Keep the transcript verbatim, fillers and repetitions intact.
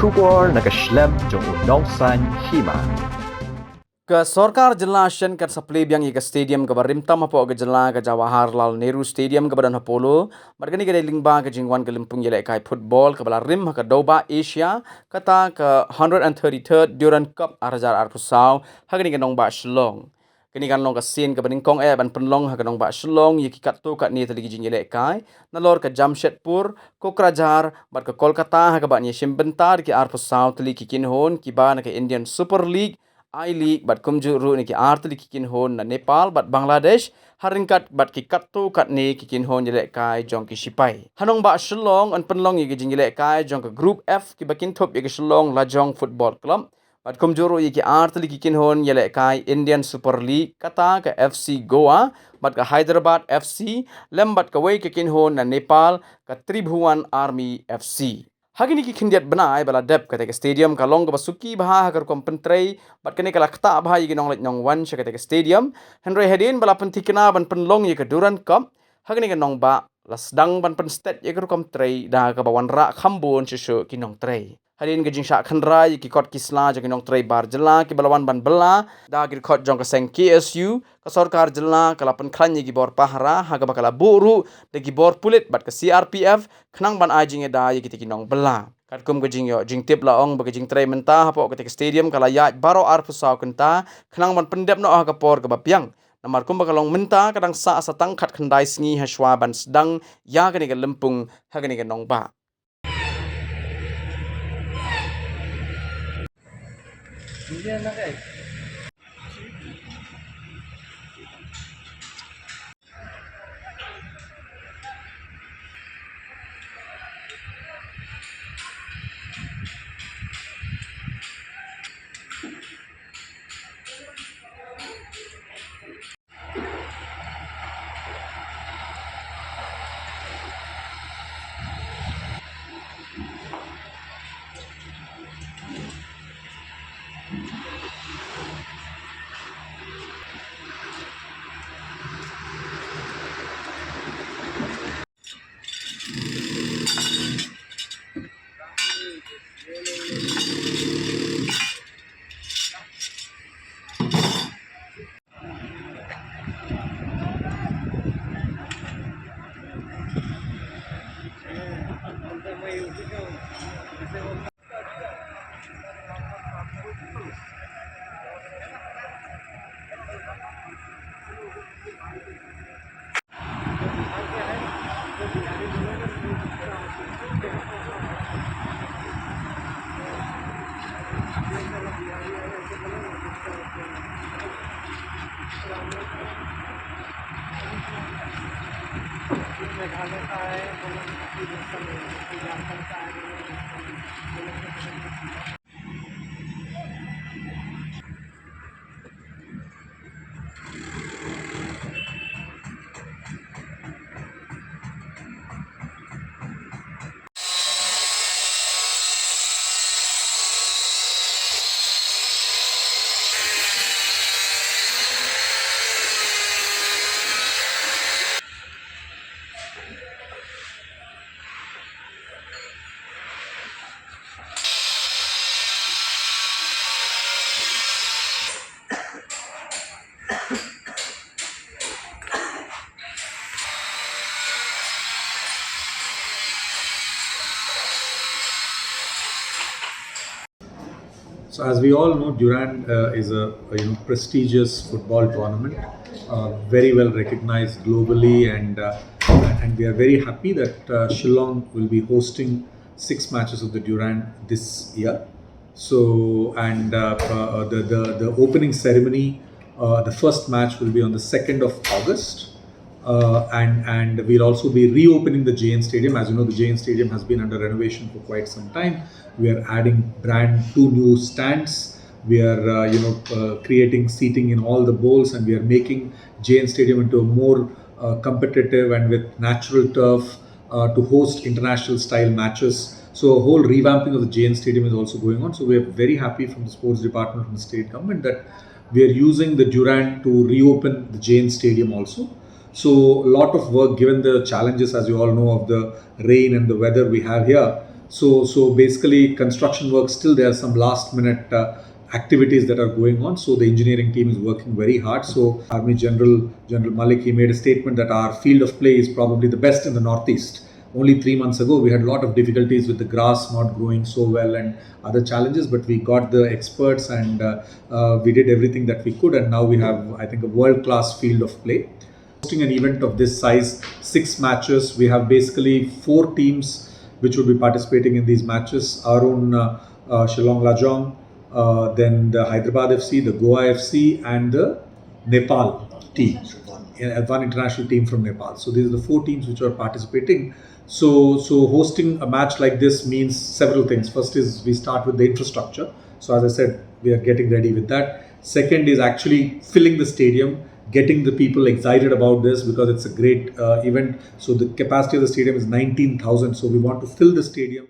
Khubor na ka shlem jong u nongsaiñ hima. Ka sorkar jylla shen kan sa plie biang ïa ka stadium kaba rim tam hapoh ka jylla, ka Jawaharlal Nehru Stadium kaba don ha Polo. Bad kane ka dei lyngba ka jingwan ka lympung ïalehkai football kaba la rim ha ka dewbah Asia, kata ka hundred and thirty-third Durand Cup ar hajar arphew saw, ha kane ka nongbah Shillong. Kane kan long ka sien kaba nyngkong eh ban pynlong ha ka nongbah Shillong ïa ki katto katne tylli ki jingïalehkai, nalor ka Jamshedpur, Kokrajhar bad ka Kolkata, ha kaba ngi ïashim bynta da ki arphew saw tylli ki kynhun kiba na ka Indian Super League, I-League bad kumjuh ruh na ki ar tylli ki kynhun na Nepal bad Bangladesh, ha ryngkat bad ki katto katne ki kynhun ïalehkai jong ki shipai. Ha nongbah Shillong yn pynlong ïa ki jingïalehkai jong ka Group F kiba kynthup ïa ka Shillong Lajong Football Club, bad kumjuh ruh ïa ki ar tylli ki kynhun ïalehkai Indian Super League, kata ka F C Goa bad ka Hyderabad F C, lem bad kawei ka kynhun na Nepal, ka Tribhuvan Army F C. Ha kine ki khyndiat bnai ba la dep, kata ka stadium ka long kaba suki bha ha ka rukom pyntrei, bad kane ka la ktah bha ïa ki nongleit nongwan sha kata ka stadium. Hynrei hadien ba la pynthikna ban pynlong ïa ka Durand Cup ha kane ka nongbah, la sdang ban pynstet ïa ka rukom trei da kaba wanrah kham bun shuh shuh ki nongtrei. Hadien ka jingshah khynra ïa ki kot ki sla jong ki nongtrei bar jylla kiba la wan ban bylla da ki dkhot jong ka seng K S U, ka sorkar jylla ka la pynkhlaiñ ïa ki bor pahara, ha kaba ka la buh ruh da ki bor pulit bad ka C R P F khnang ban ai jingïada ïa kita ki nongbylla. Katkum ka jingïoh jingtip la ong ba ka jingtrei mynta hapoh kata ka stadium ka la ïaid baroh arphew saw kynta khnang ban pyndep noh ha ka por kaba biang. Namar kumba ka long mynta ka dang sah sa tang khatkhyndai sngi ha shuwa ban sdang ïa kane ka lympung ha kane ka nongbah. So as we all know, Durand uh, is a, a, you know, prestigious football tournament, uh, very well recognized globally, and uh, and we are very happy that uh, Shillong will be hosting six matches of the Durand this year. So and uh, uh, the, the the opening ceremony, uh, the first match will be on the second of August, uh, and and we'll also be reopening the J N Stadium. As you know, the J N Stadium has been under renovation for quite some time. We are adding brand two new stands. We are uh, you know uh, creating seating in all the bowls, and we are making J N Stadium into a more uh, competitive and with natural turf uh, to host international style matches. So a whole revamping of the J N Stadium is also going on. So we are very happy from the sports department, from the state government, that we are using the Durand to reopen the J N Stadium also. So a lot of work, given the challenges, as you all know, of the rain and the weather we have here. So, so basically, construction work still, there are some last minute uh, activities that are going on. So the engineering team is working very hard. So Army General General Malik, he made a statement that our field of play is probably the best in the Northeast. Only three months ago, we had a lot of difficulties with the grass not growing so well and other challenges, but we got the experts and uh, uh, we did everything that we could, and now we have, I think, a world class field of play. Hosting an event of this size, six matches, we have basically four teams which will be participating in these matches. Our own uh, uh, Shillong Lajong, uh, then the Hyderabad F C, the Goa F C, and the Nepal team, uh, one international team from Nepal. So these are the four teams which are participating. So, so hosting a match like this means several things. First is we start with the infrastructure. So as I said, we are getting ready with that. Second is actually filling the stadium, getting the people excited about this because it's a great uh, event. So the capacity of the stadium is nineteen thousand. So we want to fill the stadium.